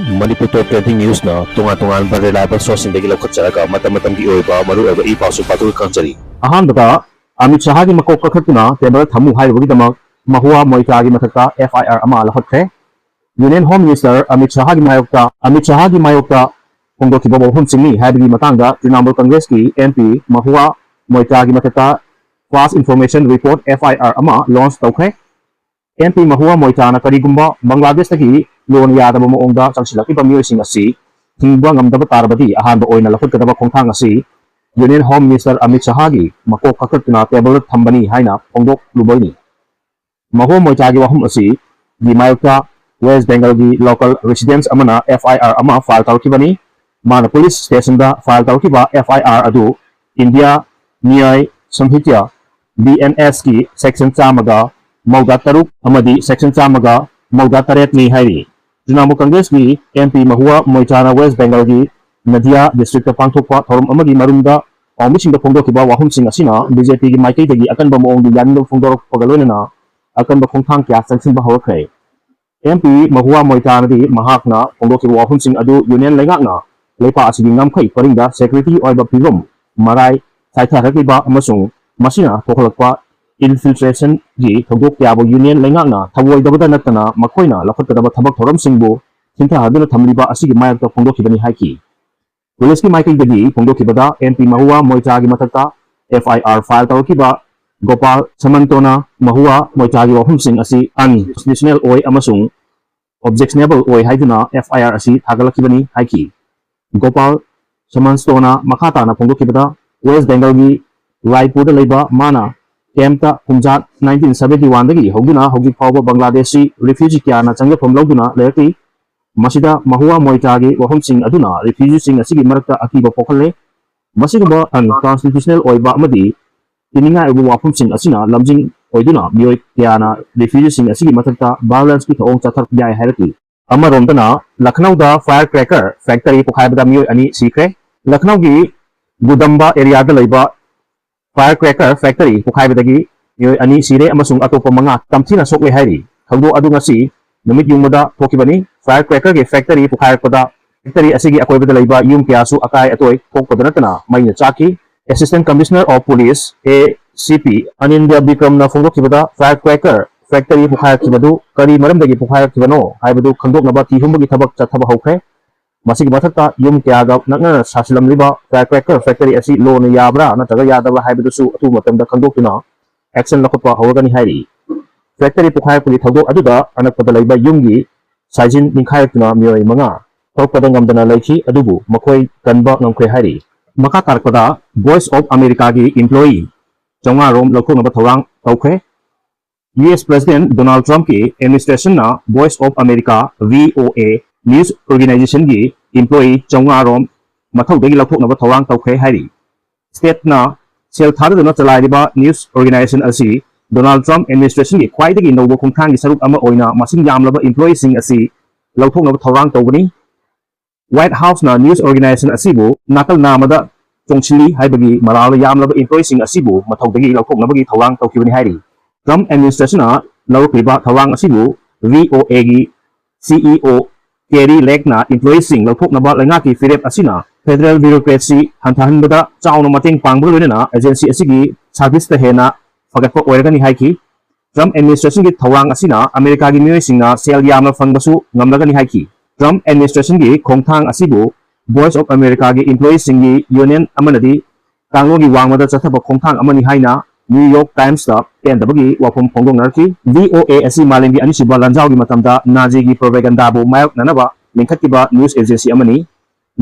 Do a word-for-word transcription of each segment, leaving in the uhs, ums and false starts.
ꯃꯅꯤꯄꯨꯔ ꯇꯣꯞ trending ꯅ꯭ꯌꯨꯁꯅ ꯇꯣꯉꯥꯟ ꯇꯣꯉꯥꯟꯕ reliable ꯁꯣꯔꯁꯁꯤꯡꯗꯒꯤ ꯂꯧꯈꯠꯆꯔꯒ ꯃꯇꯝ ꯃꯇꯝꯒꯤ ꯑꯣꯏꯕ ꯃꯔꯨꯑꯣꯏꯕ ꯏ ꯄꯥꯎꯁꯤꯡ ꯄꯥꯊꯣꯛꯏ ꯈꯪꯖꯔꯤ꯫ ꯑꯍꯥꯟꯕꯗ ꯑꯃꯤꯠ ꯁꯍꯥꯒꯤ ꯃꯀꯣꯛ ꯀꯛꯊꯠꯇꯨꯅ ꯇꯦꯕꯜ ꯊꯝꯃꯨ ꯍꯥꯏꯔꯨꯕꯒꯤꯗꯃꯛ ꯃꯍꯨꯋꯥ ꯃꯣꯏꯇ꯭ꯔꯥꯒꯤ ꯃꯊꯛꯇ ꯑꯦꯐ ꯑꯥꯏ ꯑꯥꯔ ꯑꯃ ꯂꯧꯈꯠꯈ꯭ꯔꯦ꯫ ꯌꯨꯅꯤꯌꯟ ꯍꯣꯝ ꯃꯤꯅꯤꯁꯇꯔ ꯑꯃꯤꯠ ꯁꯍꯥꯒꯤ ꯃꯥꯌꯣꯛꯇ, ꯑꯃꯤꯠ ꯁꯍꯥꯒꯤ ꯃꯥꯌꯣꯛꯇ ꯐꯣꯡꯗꯣꯛꯈꯤꯕ ꯋꯥꯐꯝꯁꯤꯡꯅꯤ ꯍꯥꯏꯕꯒꯤ ꯃꯇꯥꯡꯗ ꯇ꯭ꯔꯤꯅꯥꯃꯨꯜ ꯀꯪꯒ꯭ꯔꯦꯁꯀꯤ ꯑꯦꯝ ꯄꯤ ꯃꯍꯨꯋꯥ ꯃꯣꯏꯇ꯭ꯔꯥꯒꯤ ꯃꯊꯛꯇ ꯐꯥꯜꯁ information report, F I R, ꯑꯃ ꯂꯣꯟꯆ ꯇꯧꯈ꯭ꯔꯦ꯫ ꯑꯦꯝ ꯄꯤ ꯃꯍꯨꯋꯥ ꯃꯣꯏꯇ꯭ꯔꯥꯅ ꯀꯔꯤꯒꯨꯝꯕ ꯕꯪꯒ꯭ꯂꯥꯗꯦꯁꯇꯒꯤ ꯂꯣꯟ ꯌꯥꯗꯕ ꯃꯑꯣꯡꯗ ꯆꯪꯁꯤꯜꯂꯛꯂꯤꯕ ꯃꯤꯑꯣꯏꯁꯤꯡ ꯑꯁꯤ ꯊꯤꯡꯕ ꯉꯝꯗꯕ ꯇꯥꯔꯕꯗꯤ ꯑꯍꯥꯟꯕ ꯑꯣꯏꯅ ꯂꯧꯈꯠꯀꯗꯕ ꯈꯣꯡꯊꯥꯡ ꯑꯁꯤ ꯌꯨꯅꯤꯌꯟ ꯍꯣꯝ ꯃꯤꯅꯤꯁꯇꯔ ꯑꯃꯤꯠ ꯁꯍꯥꯒꯤ ꯃꯀꯣꯛ ꯀꯛꯊꯠꯇꯨꯅ ꯇꯦꯕꯜꯗ ꯊꯝꯕꯅꯤ ꯍꯥꯏꯅ ꯐꯣꯡꯗꯣꯛꯂꯨꯕꯅꯤ꯫ ꯃꯍꯨꯋꯥ ꯃꯣꯏꯇ꯭ꯔꯥꯒꯤ ꯋꯥꯐꯝ ꯑꯁꯤꯒꯤ ꯃꯥꯌꯣꯛꯇ ꯋꯦꯁ ꯕꯦꯡꯒꯜꯒꯤ ꯂꯣꯀꯦꯜ ꯔꯦꯁꯤꯗꯦꯟꯠ ꯑꯃꯅ ꯑꯦꯐ ꯑꯥꯏ ꯑꯥꯔ ꯑꯃ ꯐꯥꯏꯜ ꯇꯧꯔꯛꯈꯤꯕꯅꯤ꯫ ꯃꯥꯅ ꯄꯨꯂꯤꯁ ꯁ꯭ꯇꯦꯁꯟꯗ ꯐꯥꯏꯜ ꯇꯧꯔꯛꯈꯤꯕ ꯑꯦꯐ ꯑꯥꯏ ꯑꯥꯔ ꯑꯗꯨ India Nyay Samhita, B N ꯑꯦꯁꯀꯤ ꯁꯦꯛꯁꯟ ꯆꯥꯝꯃꯒ ꯃꯧꯗ꯭ꯔꯥ ꯇꯔꯨꯛ ꯑꯃꯗꯤ ꯁꯦꯛꯁꯟ ꯆꯥꯝꯃꯒ ꯃꯧꯗ꯭ꯔꯥ ꯇꯔꯦꯠꯅꯤ ꯍꯥꯏꯔꯤ꯫ ꯇ꯭ꯔꯤꯅꯥꯃꯨꯜ ꯀꯪꯒ꯭ꯔꯦꯁꯀꯤ ꯑꯦꯝ ꯄꯤ ꯃꯍꯨꯋꯥ ꯃꯣꯏꯇ꯭ꯔꯥꯅ ꯋꯦꯁ ꯕꯦꯡꯒꯜꯒꯤ ꯅꯗꯤꯌꯥ ꯗꯤꯁꯇ꯭ꯔꯤꯛꯇ ꯄꯥꯡꯊꯣꯛꯄ ꯊꯧꯔꯝ ꯑꯃꯒꯤ ꯃꯔꯨꯝꯗ ꯄꯥꯎꯃꯤꯁꯤꯡꯗ ꯐꯣꯡꯗꯣꯛꯈꯤꯕ ꯋꯥꯐꯝꯁꯤꯡ ꯑꯁꯤꯅ ꯕꯤ ꯖꯦ ꯄꯤꯒꯤ ꯃꯥꯏꯀꯩꯗꯒꯤ ꯑꯀꯟꯕ ꯃꯑꯣꯡꯗ ꯌꯥꯅꯤꯡꯗꯕ ꯐꯣꯡꯗꯣꯔꯛꯄꯒ ꯂꯣꯏꯅꯅ ꯑꯀꯟꯕ ꯈꯣꯡꯊꯥꯡ ꯀꯌꯥ ꯆꯪꯁꯤꯟꯕ ꯍꯧꯔꯛꯈ꯭ꯔꯦ꯫ ꯑꯦꯝ ꯄꯤ ꯃꯍꯨꯋꯥ ꯃꯣꯏꯇ꯭ꯔꯥꯅꯗꯤ ꯃꯍꯥꯛꯅ ꯐꯣꯡꯗꯣꯛꯈꯤꯕ ꯋꯥꯐꯝꯁꯤꯡ ꯑꯗꯨ ꯌꯨꯅꯤꯌꯟ ꯂꯩꯉꯥꯛꯅ ꯂꯩꯄꯥꯛ ꯑꯁꯤꯒꯤ ꯉꯝꯈꯩ ꯄꯔꯤꯡꯗ ꯁꯦꯀ꯭ꯌꯨꯔꯤꯇꯤ ꯑꯣꯏꯕ ꯐꯤꯕꯝ, ꯃꯔꯥꯏ ꯆꯥꯏꯊꯔꯛꯂꯤꯕ ꯑꯃꯁꯨꯡ ꯃꯁꯤꯅ ꯊꯣꯛꯍꯜꯂꯛꯄ ꯏꯟꯐꯤꯜꯇ꯭ꯔꯦꯁꯟꯒꯤ ꯊꯧꯗꯣꯛ ꯀꯌꯥꯕꯨ ꯌꯨꯅꯤꯌꯟ ꯂꯩꯉꯥꯛꯅ ꯊꯧꯑꯣꯏꯗꯕꯗ ꯅꯠꯇꯅ ꯃꯈꯣꯏꯅ ꯂꯧꯈꯠꯀꯗꯕ ꯊꯕꯛ ꯊꯧꯔꯝꯁꯤꯡꯕꯨ ꯊꯤꯟꯊꯍꯟꯗꯨꯅ ꯊꯝꯂꯤꯕ ꯑꯁꯤꯒꯤ ꯃꯥꯌꯣꯛꯇ ꯐꯣꯡꯗꯣꯛꯈꯤꯕꯅꯤ ꯍꯥꯏꯈꯤ꯫ ꯄꯨꯂꯤꯁꯀꯤ ꯃꯥꯏꯀꯩꯗꯒꯤ ꯐꯣꯡꯗꯣꯛꯈꯤꯕꯗ ꯑꯦꯝ ꯄꯤ ꯃꯍꯨꯋꯥ ꯃꯣꯏꯇ꯭ꯔꯥꯒꯤ ꯃꯊꯛꯇ ꯑꯦꯐ ꯑꯥꯏ ꯑꯥꯔ ꯐꯥꯏꯜ ꯇꯧꯔꯛꯈꯤꯕ ꯒꯣꯄꯥꯜ ꯁꯃꯟꯇꯣꯅ ꯃꯍꯨꯋꯥ ꯃꯣꯏꯇ꯭ꯔꯥꯒꯤ ꯋꯥꯐꯝꯁꯤꯡ ꯑꯁꯤ ꯑꯟꯀꯟꯁꯇꯤꯇ꯭ꯌꯨꯁꯅꯦꯜ ꯑꯣꯏ ꯑꯃꯁꯨꯡ ꯑꯣꯕꯖꯦꯛꯁꯅꯦꯕꯜ ꯑꯣꯏ ꯍꯥꯏꯗꯨꯅ ꯑꯦꯐ ꯑꯥꯏ ꯑꯥꯔ ꯑꯁꯤ ꯊꯥꯒꯠꯂꯛꯈꯤꯕꯅꯤ ꯍꯥꯏꯈꯤ꯫ ꯒꯣꯄꯥꯜ ꯁꯃꯟꯇꯣꯅ ꯃꯈꯥ ꯇꯥꯅ ꯐꯣꯡꯗꯣꯛꯈꯤꯕꯗ, ꯋꯦꯁ ꯕꯦꯡꯒꯜꯒꯤ ꯔꯥꯏꯄꯨꯔꯗ ꯂꯩꯕ ꯃꯥꯅ ꯀꯦꯝꯞꯇ ꯀꯨꯝꯖꯥ ꯅꯥꯏꯟꯇꯤꯟ ꯁꯚꯦꯟꯇꯤ ꯋꯥꯟꯗꯒꯤ ꯍꯧꯗꯨꯅ ꯍꯧꯖꯤꯛ ꯐꯥꯎꯕ ꯕꯪꯒ꯭ꯂꯥꯗꯦꯁꯤ ꯔꯤꯐ꯭ꯌꯨꯖꯤ ꯀꯌꯥꯅ ꯆꯪꯖꯐꯝ ꯂꯧꯗꯨꯅ ꯂꯩꯔꯛꯂꯤ꯫ ꯃꯁꯤꯗ ꯃꯍꯨꯋꯥ ꯃꯣꯏꯇ꯭ꯔꯥꯒꯤ ꯋꯥꯐꯝꯁꯤꯡ ꯑꯗꯨꯅ ꯔꯤꯐ꯭ꯌꯨꯖꯤꯁꯤꯡ ꯑꯁꯤꯒꯤ ꯃꯔꯛꯇ ꯑꯀꯤꯕ ꯄꯣꯛꯍꯜꯂꯦ꯫ ꯃꯁꯤꯒꯨꯝꯕ ꯑꯟꯀꯟꯁꯇꯤꯇ꯭ꯌꯨꯁꯅꯦꯜ ꯑꯣꯏꯕ ꯑꯃꯗꯤ ꯀꯤꯅꯤꯡꯉꯥꯏ ꯑꯣꯏꯕ ꯋꯥꯐꯝꯁꯤꯡ ꯑꯁꯤꯅ ꯂꯝꯖꯤꯡ ꯑꯣꯏꯗꯨꯅ ꯃꯤꯑꯣꯏ ꯀꯌꯥꯅ ꯔꯤꯐ꯭ꯌꯨꯖꯤꯁꯤꯡ ꯑꯁꯤꯒꯤ ꯃꯊꯛꯇ ꯚꯥꯏꯑꯣꯂꯦꯟꯁꯀꯤ ꯊꯧꯑꯣꯡ ꯆꯠꯊꯔꯛꯄ ꯌꯥꯏ ꯍꯥꯏꯔꯛꯂꯤ꯫ ꯑꯃꯔꯣꯝꯗꯅ, ꯂꯈꯅꯧꯗ ꯐꯥꯌꯔ ꯀ꯭ꯔꯦꯀꯔ ꯐꯦꯛꯇꯔꯤ ꯄꯣꯈꯥꯏꯕꯗ ꯃꯤꯑꯣꯏ ꯑꯅꯤ ꯁꯤꯈ꯭ꯔꯦ꯫ ꯂꯈꯅꯧꯒꯤ ꯒꯨꯗꯝꯕ ꯑꯦꯔꯤꯌꯥꯗ ꯂꯩꯕ ꯐꯥꯌꯔ ꯀ꯭ꯔꯦꯀꯔ ꯐꯦꯛꯇꯔꯤ ꯄꯣꯈꯥꯏꯕꯗꯒꯤ ꯃꯤꯑꯣꯏ ꯑꯅꯤ ꯁꯤꯔꯦ ꯑꯃꯁꯨꯡ ꯑꯇꯣꯞꯄ ꯃꯉꯥ ꯇꯝꯊꯤꯅ ꯁꯣꯛꯂꯦ ꯍꯥꯏꯔꯤ꯫ ꯊꯧꯗꯣꯛ ꯑꯗꯨ ꯉꯁꯤ ꯅꯨꯃꯤꯠ ꯌꯨꯡꯕꯗ ꯊꯣꯛꯈꯤꯕꯅꯤ꯫ Firecracker ꯒꯤ factory ꯄꯣꯈꯥꯏꯔꯛꯄꯗ factory ꯑꯁꯤꯒꯤ ꯑꯀꯣꯏꯕꯗ ꯂꯩꯕ ꯌꯨꯝ ꯀꯌꯥꯁꯨ ꯑꯀꯥꯏ ꯑꯇꯣꯏ ꯊꯣꯛꯄꯗ ꯅꯠꯇꯅ ꯃꯩꯅ ꯆꯥꯛꯈꯤ꯫ Assistant Commissioner of Police, A C P, ꯑꯅꯤꯟꯗ꯭ꯌ ꯕꯤꯀ꯭ꯔꯝꯅ ꯐꯣꯡꯗꯣꯛꯈꯤꯕꯗ, Firecracker factory ꯄꯣꯈꯥꯏꯔꯛꯈꯤꯕꯗꯨ ꯀꯔꯤ ꯃꯔꯝꯗꯒꯤ ꯄꯣꯈꯥꯏꯔꯛꯈꯤꯕꯅꯣ ꯍꯥꯏꯕꯗꯨ ꯈꯪꯗꯣꯛꯅꯕ ꯊꯤ ꯍꯨꯝꯕꯒꯤ ꯊꯕꯛ ꯆꯠꯊꯕ ꯍꯧꯈ꯭ꯔꯦ꯫ ꯃꯁꯤꯒꯤ ꯃꯊꯛꯇ ꯌꯨꯝ ꯀꯌꯥꯒ ꯅꯛꯅꯅ ꯁꯥꯁꯤꯜꯂꯝꯂꯤꯕ Firecracker factory ꯑꯁꯤ ꯂꯣꯅ ꯌꯥꯕ꯭ꯔꯥ ꯅꯠꯇ꯭ꯔꯒ ꯌꯥꯗꯕ꯭ꯔꯥ ꯍꯥꯏꯕꯗꯨꯁꯨ ꯑꯊꯨꯕ ꯃꯇꯝꯗ ꯈꯪꯗꯣꯛꯇꯨꯅ action ꯂꯧꯈꯠꯄ ꯍꯧꯔꯒꯅꯤ ꯍꯥꯏꯔꯤ꯫ Factory ꯄꯣꯈꯥꯏꯔꯛꯄꯒꯤ ꯊꯧꯗꯣꯛ ꯑꯗꯨꯗ ꯑꯅꯛꯄꯗ ꯂꯩꯕ ꯌꯨꯝꯒꯤ ꯁꯥꯏꯖꯤꯟ ꯅꯤꯡꯈꯥꯏꯔꯛꯇꯨꯅ ꯃꯤꯑꯣꯏ ꯃꯉꯥ ꯊꯣꯛꯄꯗ ꯉꯝꯗꯅ ꯂꯩꯈꯤ, ꯑꯗꯨꯕꯨ ꯃꯈꯣꯏ ꯀꯟꯕ ꯉꯝꯈ꯭ꯔꯦ ꯍꯥꯏꯔꯤ꯫ ꯃꯈꯥ ꯇꯥꯔꯛꯄꯗ Voice of America ꯒꯤ employee ꯆꯥꯝꯃꯉꯥ ꯔꯣꯝ ꯂꯧꯊꯣꯛꯅꯕ ꯊꯧꯔꯥꯡ ꯇꯧꯈ꯭ꯔꯦ꯫ U S President Donald Trump ꯀꯤ administration ꯅ Voice of America, V O A, news organization ꯒꯤ employee ꯆꯥꯝꯃꯉꯥ ꯔꯣꯝ ꯃꯊꯧꯗꯒꯤ ꯂꯧꯊꯣꯛꯅꯕ ꯊꯧꯔꯥꯡ ꯇꯧꯈ꯭ꯔꯦ ꯍꯥꯏꯔꯤ꯫ State ꯅ ꯁꯦꯜ ꯊꯥꯗꯗꯨꯅ ꯆꯂꯥꯏꯔꯤꯕ news organization ꯑꯁꯤ Donald Trump administration ꯒꯤ ꯈ꯭ꯋꯥꯏꯗꯒꯤ ꯅꯧꯕ ꯈꯣꯡꯊꯥꯡꯒꯤ ꯁꯔꯨꯛ ꯑꯃ ꯑꯣꯏꯅ ꯃꯁꯤꯡ ꯌꯥꯝꯂꯕ employee ꯁꯤꯡ ꯑꯁꯤ ꯂꯧꯊꯣꯛꯅꯕ ꯊꯧꯔꯥꯡ ꯇꯧꯕꯅꯤ꯫ White House ꯅ news organization ꯑꯁꯤꯕꯨ ꯅꯥꯀꯜ ꯅꯥꯝꯃꯗ ꯆꯣꯡꯁꯤꯜꯂꯤ ꯍꯥꯏꯕꯒꯤ ꯃꯔꯥꯜ ꯌꯥꯝꯂꯕ employee ꯁꯤꯡ ꯑꯁꯤꯕꯨ ꯃꯊꯧꯗꯒꯤ ꯂꯧꯊꯣꯛꯅꯕꯒꯤ ꯊꯧꯔꯥꯡ ꯇꯧꯈꯤꯕꯅꯤ ꯍꯥꯏꯔꯤ꯫ Trump administration ꯅ ꯂꯧꯔꯛꯂꯤꯕ ꯊꯧꯔꯥꯡ ꯑꯁꯤꯕꯨ V O A ꯒꯤ C E O Kari Lake ꯅ employee ꯁꯤꯡ ꯂꯧꯊꯣꯛꯅꯕ ꯂꯩꯉꯥꯛꯀꯤ ꯐꯤꯔꯦꯞ ꯑꯁꯤꯅ federal bureaucracy ꯍꯟꯊꯍꯟꯕꯗ ꯆꯥꯎꯅ ꯃꯇꯦꯡ ꯄꯥꯡꯕꯒ ꯂꯣꯏꯅꯅ agency ꯑꯁꯤꯒꯤ service ꯇ ꯍꯦꯟꯅ ꯐꯒꯠꯄ ꯑꯣꯏꯔꯒꯅꯤ ꯍꯥꯏꯈꯤ꯫ Trump administration ꯒꯤ ꯊꯧꯔꯥꯡ ꯑꯁꯤꯅ ꯑꯃꯦꯔꯤꯀꯥꯒꯤ ꯃꯤꯑꯣꯏꯁꯤꯡꯅ ꯁꯦꯜ ꯌꯥꯝꯅ ꯐꯪꯕꯁꯨ ꯉꯝꯂꯒꯅꯤ ꯍꯥꯏꯈꯤ꯫ Trump administration ꯒꯤ ꯈꯣꯡꯊꯥꯡ ꯑꯁꯤꯕꯨ Voice of America ꯒꯤ employee ꯁꯤꯡꯒꯤ union ꯑꯃꯅꯗꯤ ꯀꯥꯡꯂꯣꯟꯒꯤ ꯋꯥꯡꯃꯗ ꯆꯠꯊꯕ ꯈꯣꯡꯊꯥꯡ ꯑꯃꯅꯤ ꯍꯥꯏꯅ New York Times ꯇ ꯄꯦꯟꯗꯕꯒꯤ ꯋꯥꯐꯝ ꯐꯣꯡꯗꯣꯛꯅꯔꯛꯈꯤ꯫ V O A ꯑꯁꯤ ꯃꯥꯂꯦꯝꯒꯤ ꯑꯅꯤꯁꯨꯕ ꯂꯥꯟꯖꯥꯎꯒꯤ ꯃꯇꯝꯗ Nazi ꯒꯤ propaganda ꯕꯨ ꯃꯥꯌꯣꯛꯅꯅꯕ ꯂꯤꯡꯈꯠꯈꯤꯕ news agency ꯑꯃꯅꯤ꯫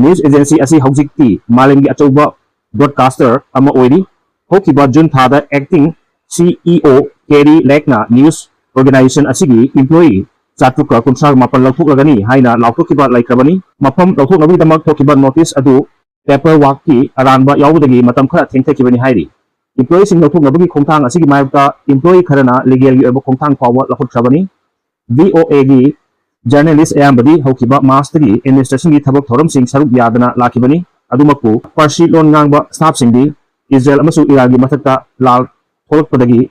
News agency ꯑꯁꯤ ꯍꯧꯖꯤꯛꯇꯤ ꯃꯥꯂꯦꯝꯒꯤ ꯑꯆꯧꯕ broadcaster ꯑꯃ ꯑꯣꯏꯔꯤ꯫ ꯍꯧꯈꯤꯕ June ꯊꯥꯗ acting C E O Kari Lake ꯅ news organization ꯑꯁꯤꯒꯤ employee ꯆꯥꯇ꯭ꯔꯨꯛꯀ ꯀꯨꯟꯊ꯭ꯔꯥ ꯃꯥꯄꯟ ꯂꯧꯊꯣꯛꯂꯒꯅꯤ ꯍꯥꯏꯅ ꯂꯥꯎꯊꯣꯛꯈꯤꯕ ꯂꯩꯈ꯭ꯔꯕꯅꯤ꯫ ꯃꯐꯝ ꯂꯧꯊꯣꯛꯅꯕꯒꯤꯗꯃꯛ ꯊꯣꯛꯈꯤꯕ notice ꯑꯗꯨ paperwork ꯀꯤ ꯑꯔꯥꯟꯕ ꯌꯥꯎꯕꯗꯒꯤ ꯃꯇꯝ ꯈꯔ ꯊꯦꯡꯊꯈꯤꯕꯅꯤ ꯍꯥꯏꯔꯤ꯫ Employee ꯁꯤꯡ ꯂꯧꯊꯣꯛꯅꯕꯒꯤ ꯈꯣꯡꯊꯥꯡ ꯑꯁꯤꯒꯤ ꯃꯥꯌꯣꯛꯇ employee ꯈꯔꯅ legal ꯒꯤ ꯑꯣꯏꯕ ꯈꯣꯡꯊꯥꯡ ꯐꯥꯎꯕ ꯂꯧꯈꯠꯈ꯭ꯔꯕꯅꯤ꯫ V O A ꯒꯤ journalist ꯑꯌꯥꯝꯕꯗꯤ ꯍꯧꯈꯤꯕ March ꯇꯒꯤ administration ꯒꯤ ꯊꯕꯛ ꯊꯧꯔꯝꯁꯤꯡ ꯁꯔꯨꯛ ꯌꯥꯗꯅ ꯂꯥꯛꯈꯤꯕꯅꯤ꯫ ꯑꯗꯨꯃꯛꯄꯨ, Farsi ꯂꯣꯟ ꯉꯥꯡꯕ staff ꯁꯤꯡꯗꯤ ꯏꯖꯔꯦꯜ ꯑꯃꯁꯨꯡ ꯏꯔꯥꯟꯒꯤ ꯃꯊꯛꯇ ꯂꯥꯜ ꯊꯣꯛꯂꯛꯄꯗꯒꯤ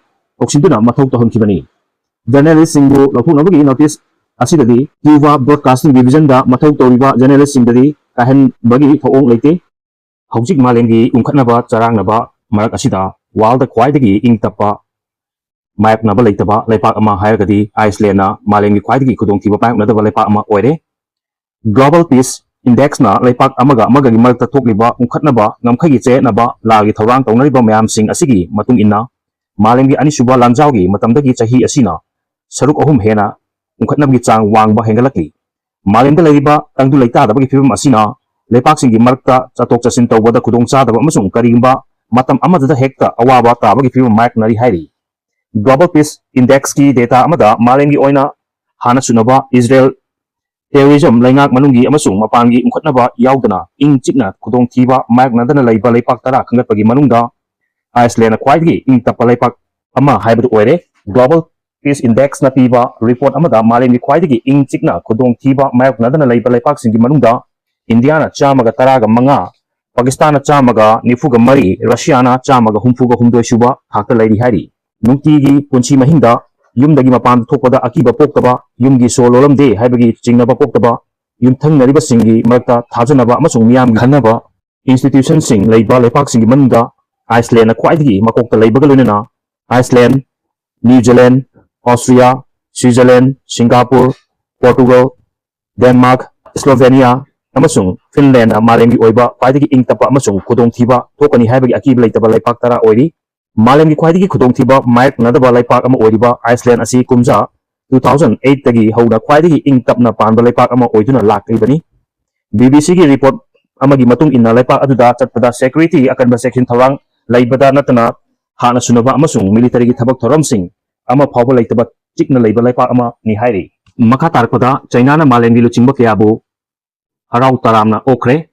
ꯂꯧꯁꯤꯟꯗꯨꯅ ꯃꯊꯧ ꯇꯧꯍꯟꯈꯤꯕꯅꯤ꯫ Journalist ꯁꯤꯡꯕꯨ ꯂꯧꯊꯣꯛꯅꯕꯒꯤ notice ꯑꯁꯤꯗꯗꯤ ꯇ꯭ꯌꯨꯕꯥ ꯕ꯭ꯔꯣꯗꯀꯥꯁꯇꯤꯡ ꯗꯤꯕꯤꯖꯟꯗ ꯃꯊꯧ ꯇꯧꯔꯤꯕ ꯖꯔꯅꯦꯂꯤꯁꯁꯤꯡꯗꯗꯤ ꯀꯥꯏꯍꯟꯕꯒꯤ ꯊꯧꯑꯣꯡ ꯂꯩꯇꯦ꯫ ꯍꯧꯖꯤꯛ ꯃꯥꯂꯦꯝꯒꯤ ꯎꯪꯈꯠꯅꯕ ꯆꯔꯥꯡꯅꯕ ꯃꯔꯛ ꯑꯁꯤꯗ ꯋꯥꯔꯜꯗ ꯈ꯭ꯋꯥꯏꯗꯒꯤ ꯏꯪ ꯇꯞꯄ ꯃꯥꯌꯣꯛꯅꯕ ꯂꯩꯇꯕ ꯂꯩꯄꯥꯛ ꯑꯃ ꯍꯥꯏꯔꯒꯗꯤ ꯑꯥꯏꯁꯂꯦꯟꯅ ꯃꯥꯂꯦꯝꯒꯤ ꯈ꯭ꯋꯥꯏꯗꯒꯤ ꯈꯨꯗꯣꯡꯊꯤꯕ ꯃꯥꯌꯣꯛꯅꯗꯕ ꯂꯩꯄꯥꯛ ꯑꯃ ꯑꯣꯏꯔꯦ꯫ Global Peace Indexꯅ ꯂꯩꯄꯥꯛ ꯑꯃꯒ ꯑꯃꯒꯒꯤ ꯃꯔꯛꯇ ꯊꯣꯛꯂꯤꯕ ꯎꯪꯈꯠꯅꯕ ꯉꯝꯈꯩꯒꯤ ꯆꯌꯦꯠꯅꯕ ꯂꯥꯒꯤ ꯊꯧꯔꯥꯡ ꯇꯧꯅꯔꯤꯕ ꯃꯌꯥꯝꯁꯤꯡ ꯑꯁꯤꯒꯤ ꯃꯇꯨꯡ ꯏꯟꯅ, ꯃꯥꯂꯦꯝꯒꯤ ꯑꯅꯤꯁꯨꯕ ꯂꯥꯟꯖꯥꯎꯒꯤ ꯃꯇꯝꯗꯒꯤ ꯆꯍꯤ ꯑꯁꯤꯅ ꯁꯔꯨꯛ ꯑꯍꯨꯝ ꯍꯦꯟꯅ ꯎꯪꯈꯠꯅꯕꯒꯤ ꯆꯥꯡ ꯋꯥꯡꯕ ꯍꯦꯟꯒꯠꯂꯛꯂꯤ꯫ ꯃꯥꯂꯦꯝꯗ ꯂꯩꯔꯤꯕ ꯇꯪꯗꯨ ꯂꯩꯇꯥꯗꯕꯒꯤ ꯐꯤꯕꯝ ꯑꯁꯤꯅ ꯂꯩꯄꯥꯛꯁꯤꯡꯒꯤ ꯃꯔꯛꯇ ꯆꯠꯊꯣꯛ ꯆꯠꯁꯤꯟ ꯇꯧꯕꯗ ꯈꯨꯗꯣꯡꯆꯥꯗꯕ ꯑꯃꯁꯨꯡ ꯀꯔꯤꯒꯨꯝꯕ ꯃꯇꯝ ꯑꯃꯗꯇ ꯍꯦꯛꯇ ꯑꯋꯥꯕ ꯇꯥꯕꯒꯤ ꯐꯤꯕꯝ ꯃꯥꯌꯣꯛꯅꯔꯤ ꯍꯥꯏꯔꯤ꯫ Global Peace Indexꯀꯤ data ꯑꯃꯗ ꯃꯥꯂꯦꯝꯒꯤ ꯑꯣꯏꯅ ꯍꯥꯟꯅ ꯁꯨꯅꯕ ꯏꯖꯔꯦꯜ terrorism, ꯂꯩꯉꯥꯛ ꯃꯅꯨꯡꯒꯤ ꯑꯃꯁꯨꯡ ꯃꯄꯥꯟꯒꯤ ꯎꯪꯈꯠꯅꯕ ꯌꯥꯎꯗꯅ ꯏꯪ ꯆꯤꯛꯅ ꯈꯨꯗꯣꯡꯊꯤꯕ ꯃꯥꯌꯣꯛꯅꯗꯅ ꯂꯩꯕ ꯂꯩꯄꯥꯛ ꯇꯔꯥ ꯈꯟꯒꯠꯄꯒꯤ ꯃꯅꯨꯡꯗ ꯑꯥꯏꯁꯂꯦꯟꯅ ꯈ꯭ꯋꯥꯏꯗꯒꯤ ꯏꯪ ꯇꯞꯄ ꯂꯩꯄꯥꯛ ꯑꯃ ꯍꯥꯏꯕꯗꯨ ꯑꯣꯏꯔꯦ꯫ Global Peace Indexꯅ ꯄꯤꯕ report ꯑꯃꯗ ꯃꯥꯂꯦꯝꯒꯤ ꯈ꯭ꯋꯥꯏꯗꯒꯤ ꯏꯪ ꯆꯤꯛꯅ ꯈꯨꯗꯣꯡꯊꯤꯕ ꯃꯥꯌꯣꯛꯅꯗꯅ ꯂꯩꯕ ꯂꯩꯄꯥꯛꯁꯤꯡꯒꯤ ꯃꯅꯨꯡꯗ ꯏꯟꯗꯤꯌꯥꯅ ꯆꯥꯝꯃꯒ ꯇꯔꯥꯒ ꯃꯉꯥ, ꯄꯥꯀꯤꯁꯇꯥꯟꯅ ꯆꯥꯝꯃꯒ ꯅꯤꯐꯨꯒ ꯃꯔꯤ, ꯔꯁꯤꯌꯥꯅ ꯆꯥꯝꯃꯒ ꯍꯨꯝꯐꯨꯒ ꯍꯨꯝꯗꯣꯏ ꯁꯨꯕ ꯊꯥꯛꯇ ꯂꯩꯔꯤ ꯍꯥꯏꯔꯤ꯫ ꯅꯨꯡꯇꯤꯒꯤ ꯄꯨꯟꯁꯤ ꯃꯍꯤꯡꯗ ꯌꯨꯝꯗꯒꯤ ꯃꯄꯥꯟ ꯊꯣꯛꯄꯗ ꯑꯀꯤꯕ ꯄꯣꯛꯇꯕ, ꯌꯨꯝꯒꯤ ꯁꯣ ꯂꯣꯜꯂꯝꯗꯦ ꯍꯥꯏꯕꯒꯤ ꯆꯤꯡꯅꯕ ꯄꯣꯛꯇꯕ, ꯌꯨꯝꯊꯪꯅꯔꯤꯕꯁꯤꯡꯒꯤ ꯃꯔꯛꯇ ꯊꯥꯖꯅꯕ ꯑꯃꯁꯨꯡ ꯃꯤꯌꯥꯝꯒꯤ ꯈꯟꯅꯕ institutionꯁꯤꯡ ꯂꯩꯕ ꯂꯩꯄꯥꯛꯁꯤꯡꯒꯤ ꯃꯅꯨꯡꯗ ꯑꯥꯏꯁꯂꯦꯟꯅ ꯈ꯭ꯋꯥꯏꯗꯒꯤ ꯃꯀꯣꯛꯇ ꯂꯩꯕꯒ ꯂꯣꯏꯅꯅ Iceland, New Zealand, Austria, Switzerland, Singapore, Portugal, Denmark, Slovenia ꯑꯃꯁꯨꯡ ꯐꯤꯟꯂꯦꯟꯗ ꯃꯥꯂꯦꯝꯒꯤ ꯑꯣꯏꯕ ꯈ꯭ꯋꯥꯏꯗꯒꯤ ꯏꯪ ꯇꯞꯄ ꯑꯃꯁꯨꯡ ꯈꯨꯗꯣꯡꯊꯤꯕ ꯊꯣꯛꯀꯅꯤ ꯍꯥꯏꯕꯒꯤ ꯑꯀꯤꯕ ꯂꯩꯇꯕ ꯂꯩꯄꯥꯛ ꯇꯔꯥ ꯑꯣꯏꯔꯤ꯫ ꯃꯥꯂꯦꯝꯒꯤ ꯈ꯭ꯋꯥꯏꯗꯒꯤ ꯈꯨꯗꯣꯡꯊꯤꯕ ꯃꯥꯌꯣꯛꯅꯗꯕ ꯂꯩꯄꯥꯛ ꯑꯃ ꯑꯣꯏꯔꯤꯕ ꯑꯥꯏꯁꯂꯦꯟ ꯑꯁꯤ ꯀꯨꯝꯖꯥ two thousand eight ꯇꯒꯤ ꯍꯧꯅ ꯈ꯭ꯋꯥꯏꯗꯒꯤ ꯏꯪ ꯇꯞꯅ ꯄꯥꯟꯕ ꯂꯩꯄꯥꯛ ꯑꯃ ꯑꯣꯏꯗꯨꯅ ꯂꯥꯛꯂꯤꯕꯅꯤ꯫ ꯕꯤ ꯕꯤ ꯁꯤꯒꯤ report ꯑꯃꯒꯤ ꯃꯇꯨꯡ ꯏꯟꯅ, ꯂꯩꯄꯥꯛ ꯑꯗꯨꯗ ꯆꯠꯄꯗ security ꯑꯀꯟꯕ ꯆꯦꯛꯁꯤꯟ ꯊꯧꯔꯥꯡ ꯂꯩꯕꯗ ꯅꯠꯇꯅ ꯍꯥꯟꯅ ꯁꯨꯅꯕ ꯑꯃꯁꯨꯡ militaryꯒꯤ ꯊꯕꯛ ꯊꯧꯔꯝꯁꯤꯡ ꯑꯃ ꯐꯥꯎꯕ ꯂꯩꯇꯕ ꯆꯤꯛꯅ ꯂꯩꯕ ꯂꯩꯄꯥꯛ ꯑꯃꯅꯤ ꯍꯥꯏꯔꯤ꯫ ꯃꯈꯥ ꯇꯥꯔꯛꯄꯗ ꯆꯩꯅꯥꯅ ꯃꯥꯂꯦꯝꯒꯤ ꯂꯨꯆꯤꯡꯕ ꯀꯌꯥꯕꯨ ꯍꯔꯥꯎ ꯇꯔꯥꯝꯅ ꯑꯣꯛꯈ꯭ꯔꯦ꯫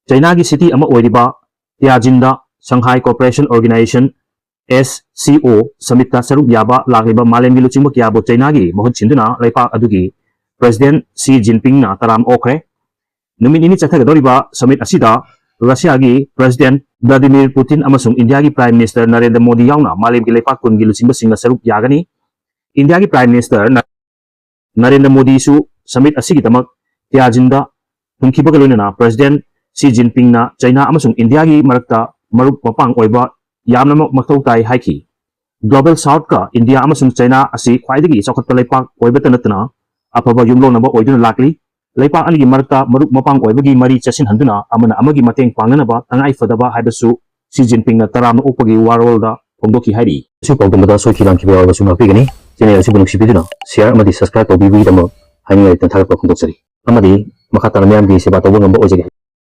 ꯆꯩꯅꯥꯒꯤ city ꯑꯃ ꯑꯣꯏꯔꯤꯕ ꯇꯤꯌꯥꯖꯤꯟꯗ Shanghai Cooperation Organization, S C O, summitꯇ ꯁꯔꯨꯛ ꯌꯥꯕ ꯂꯥꯛꯂꯤꯕ ꯃꯥꯂꯦꯝꯒꯤ ꯂꯨꯆꯤꯡꯕ ꯀꯌꯥꯕꯨ ꯆꯩꯅꯥꯒꯤ ꯃꯍꯨꯠ ꯁꯤꯟꯗꯨꯅ ꯂꯩꯄꯥꯛ ꯑꯗꯨꯒꯤ President Xi Jinpingꯅ ꯇꯔꯥꯝ ꯑꯣꯛꯈ꯭ꯔꯦ꯫ ꯅꯨꯃꯤꯠ ꯅꯤꯅꯤ ꯆꯠꯊꯒꯗꯧꯔꯤꯕ summit ꯑꯁꯤꯗ ꯔꯁꯤꯌꯥꯒꯤ President Vladimir Putin ꯑꯃꯁꯨꯡ ꯏꯟꯗꯤꯌꯥꯒꯤ Prime Minister ꯅꯔꯦꯟꯗ꯭ꯔ ꯃꯣꯗꯤ ꯌꯥꯎꯅ ꯃꯥꯂꯦꯝꯒꯤ ꯂꯩꯄꯥꯛ ꯀꯨꯟꯒꯤ ꯂꯨꯆꯤꯡꯕꯁꯤꯡꯅ ꯁꯔꯨꯛ ꯌꯥꯒꯅꯤ꯫ ꯏꯟꯗꯤꯌꯥꯒꯤ Prime Minister ꯅꯔꯦꯟꯗ꯭ꯔ ꯃꯣꯗꯤꯁꯨ summit ꯑꯁꯤꯒꯤꯗꯃꯛ ꯇꯤꯌꯥꯟꯖꯤꯟꯗ ꯊꯨꯡꯈꯤꯕꯒ ꯂꯣꯏꯅꯅ President Xi Jinpingꯅ ꯆꯩꯅꯥ ꯑꯃꯁꯨꯡ ꯏꯟꯗꯤꯌꯥꯒꯤ ꯃꯔꯛꯇ ꯃꯔꯨꯞ ꯃꯄꯥꯡ ꯑꯣꯏꯕ ꯌꯥꯝꯅꯃꯛ ꯃꯊꯧ ꯇꯥꯏ ꯍꯥꯏꯈꯤ꯫ Global Southꯀ ꯏꯟꯗꯤꯌꯥ ꯑꯃꯁꯨꯡ ꯆꯩꯅꯥ ꯑꯁꯤ ꯈ꯭ꯋꯥꯏꯗꯒꯤ ꯆꯥꯎꯈꯠꯄ ꯂꯩꯄꯥꯛ ꯑꯣꯏꯕꯇ ꯅꯠꯇꯅ ꯑꯐꯕ ꯌꯨꯝꯂꯣꯟꯅꯕ ꯑꯣꯏꯗꯨꯅ ꯂꯥꯛꯂꯤ꯫ ꯂꯩꯄꯥꯛ ꯑꯅꯤꯒꯤ ꯃꯔꯛꯇ ꯃꯔꯨꯞ ꯃꯄꯥꯡ ꯑꯣꯏꯕꯒꯤ ꯃꯔꯤ ꯆꯦꯠꯁꯤꯟꯍꯟꯗꯨꯅ ꯑꯃꯅ ꯑꯃꯒꯤ ꯃꯇꯦꯡ ꯄꯥꯡꯅꯅꯕ ꯇꯉꯥꯏ ꯐꯗꯕ ꯍꯥꯏꯕꯁꯨ Xi Jinpingꯅ ꯇꯔꯥꯝꯅ ꯑꯣꯛꯄꯒꯤ ꯋꯥꯔꯣꯜꯗ ꯐꯣꯡꯗꯣꯛꯈꯤ ꯍꯥꯏꯔꯤ꯫ ꯑꯁꯤ ꯄꯥꯎꯗꯝꯕꯗ ꯁꯣꯏꯈꯤ ꯂꯥꯟꯈꯤꯕ ꯌꯥꯎꯔꯕꯁꯨ ꯉꯥꯛꯄꯤꯒꯅꯤ꯫ Channel ꯑꯁꯤꯕꯨ ꯅꯨꯡꯁꯤꯕꯤꯗꯨꯅ share ꯑꯃꯗꯤ subscribe ꯇꯧꯕꯤꯕꯒꯤꯗꯃꯛ ꯍꯥꯏꯅꯤꯡꯉꯥꯏ ꯂꯩꯇꯅ ꯊꯥꯒꯠꯄ ꯐꯣꯡꯗꯣꯛꯆꯔꯤ꯫ ꯑꯃꯗꯤ ꯃꯈꯥ ꯇꯥꯅ ꯃꯤꯌꯥꯝꯒꯤ ꯁꯦꯕꯥ ꯇꯧꯕ ꯉꯝꯕ ꯑꯣꯏꯖꯒꯦ꯫